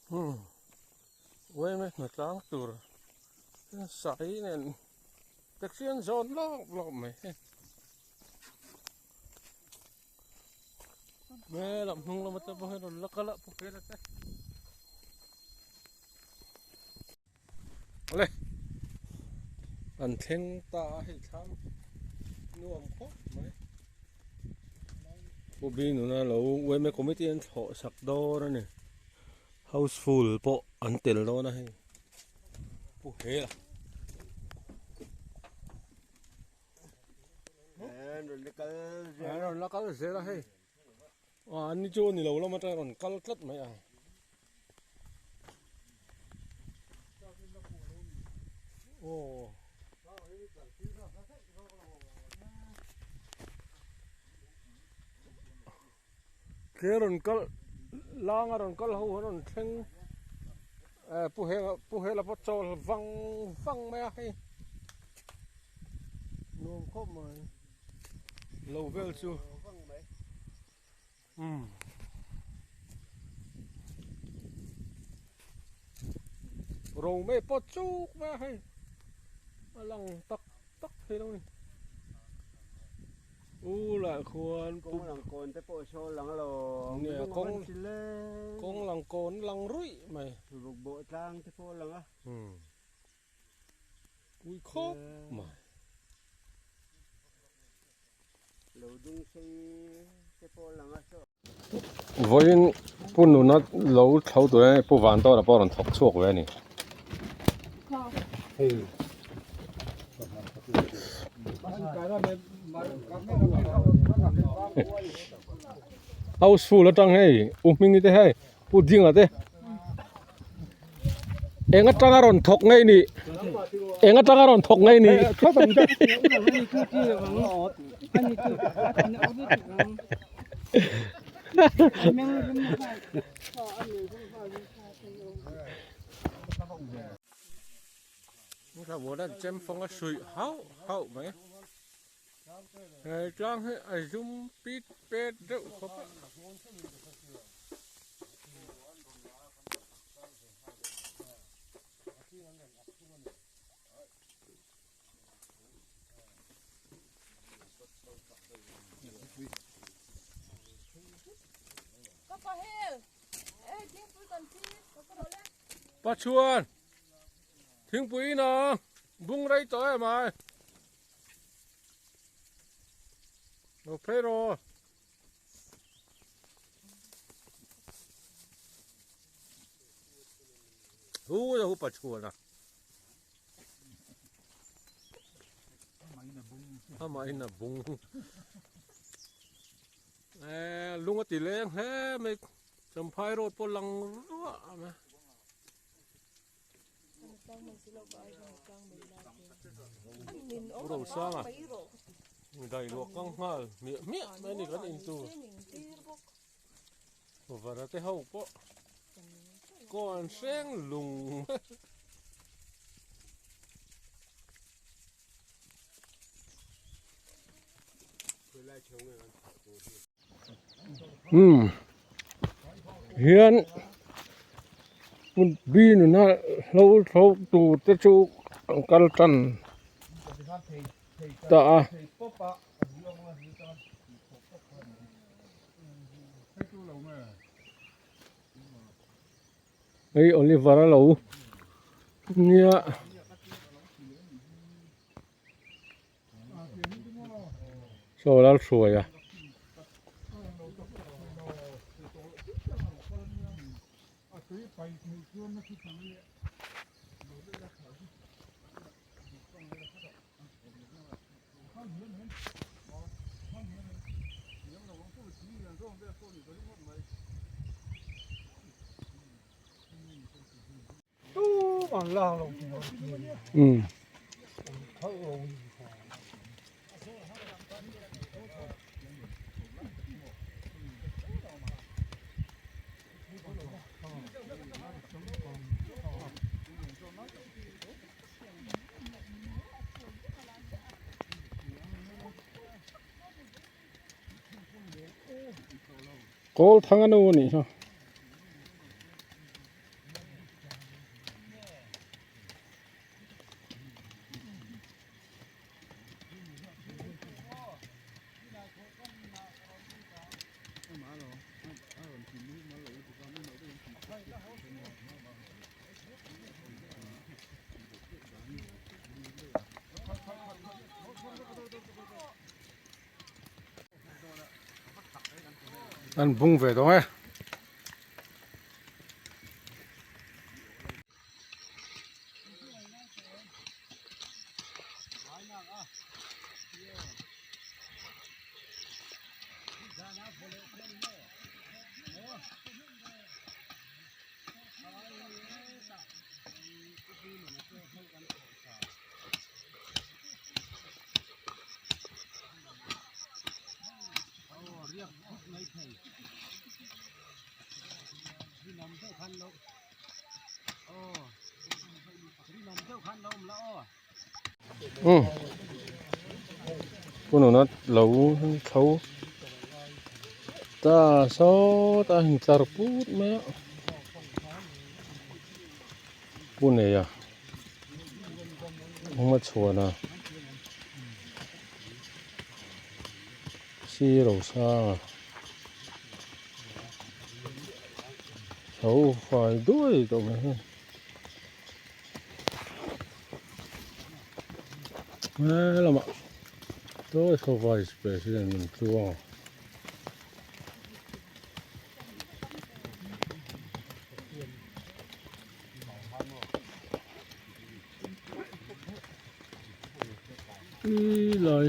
Hmm uaime hnatlang tur sai nen taxi an zawn lawk lawk mai hei hmel ah hnung lam atang pawh hian rawn la kal a pu hmel te awle an thleng ta a hei thlam nuam khawp mai. Pu Bi nuna lo yma committee an thlawh sak dawn a ni house full pawh an tel dawn a hei Pu Hela. An rawn la kal zel a hei aw an ni chu ni lo lam atang rawn kal tlat mai a. Aw. Ke rawn kal langa rawn kal ho an rawn thleng eh pu heng pu hela pawh chawl vang vang mai a hei nuam khawp mai lo vel chu umm ro mai pawh chuk mai a hei a lang tak tak thei lo a ni. U lah khuan kawng lang kawn te pawh saw lang lo nia kawng kawng lang kawn lang ruih mai ruk bawh tlang te pawh lang a pui khawp mai lo dung sei te pawh lang a saw vawiin pu nuna lo thlo tur hian pu van tawna pawh a rawn thawk chhuak ve a ni. House full atang hei u hmingi te hei pu dinga te eng atanga rawn thawk ngei ni eng atanga rawn thawk ngei ni. Chem fawng a hruih hauh hauh mai he tlang hi a zum pit pet deuh khawp a. Pachuan thingpui inah bung rei tawh em ai lo phei rawh. Hu la hu Pachuan a. Amahin a bung eh lung a ti leng hle mai Champhai road pawh lang ruah a awm a. Rosanga dai luah kang nghal hmiah hmiah mai a ni kan in tur vara te ho pawh kaw an hreng lung Umm hian hmun bi nuna hlo thlo tur te chu an kal tan ta a. Hei Oliver a lo nia. Saw lal hruai a. Umm. Kawl thang a nu a nih kha. An bung ve dawng e. Um pu nuna lo tho ta sawtah a intlar put mai a pu neia hma chhuan a siro sang a tho fai duai tawh mai hi. Helamah sawi saw vice president an chuang a. Ti lai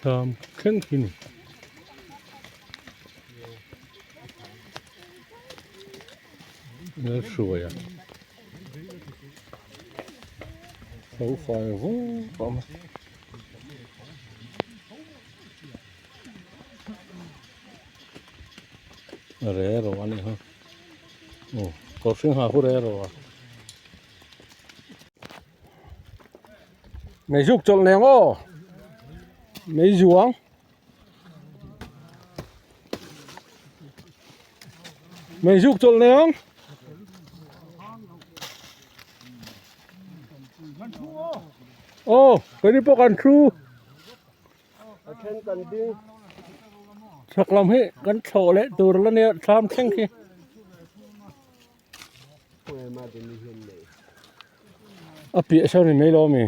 sam thleng khi ni. Lalhruaia lo fai vung a awm a. Re ro a nih kha aw kawr hring ha khu re ro a. Mei zuk chawlh neng aw mei zuang. Mei zuk chawlh nei ang. Aw, keini pawh kan thu. A then kan ding. Chhak lam hi kan thlawh leh tur la nia thlam thleng khi. A piah sawn in mai lo ami.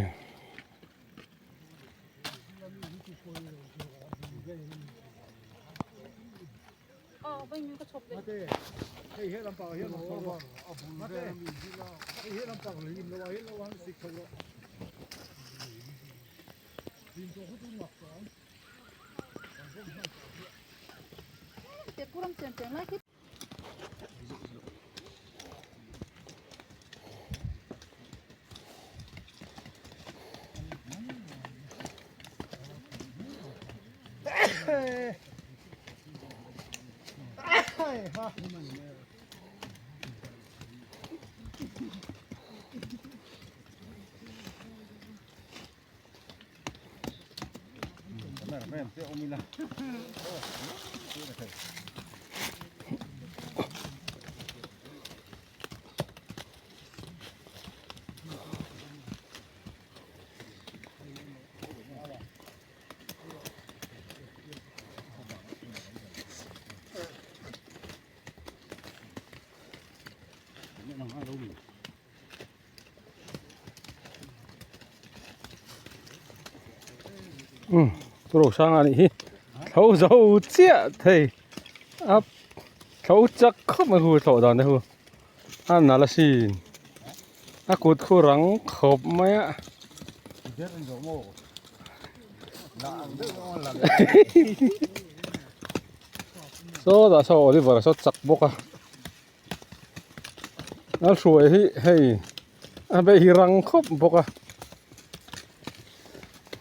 Um pu Rosanga anih hi tho zo chiah thei a tho chak khawp mai hu thlawh dan te hu a nalh asin a kut khu rang khawp mai a. Sawtah saw Oliver a saw chak bawk a. A hruai hi hei a bei hi rang khawp bawk a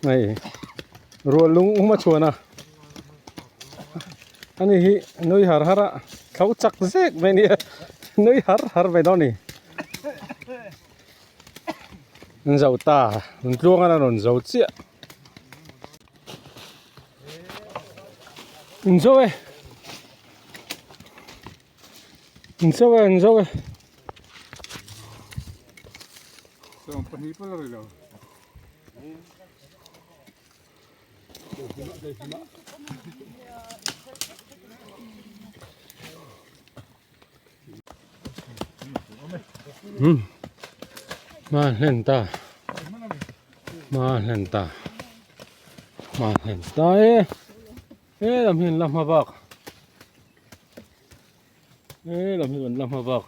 hei rual lung hma chhuan a ani hi nui har har a thlo chak zek mai nia nui har har mai dawn a ni an zo ta an tluang a rawn zo chiah. An zo e. An zo e an zo e. Umm hma hlen ta hma hlen ta hma hlen ta e he lam hi an la hma bak he lam hi an la hma bak.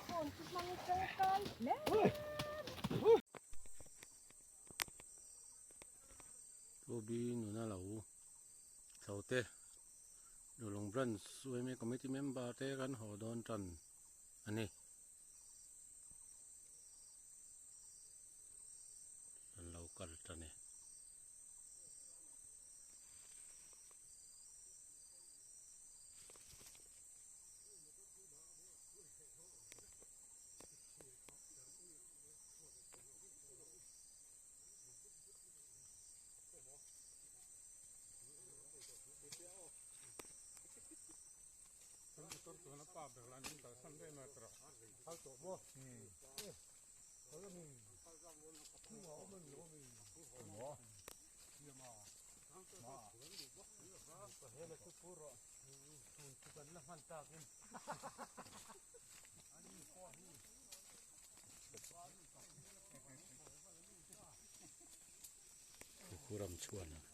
Ruby nuna lo chho te Lulung branch yma committee member te kan haw dawn tan a ni. Kan lo kal tan e. Ram chhuan a.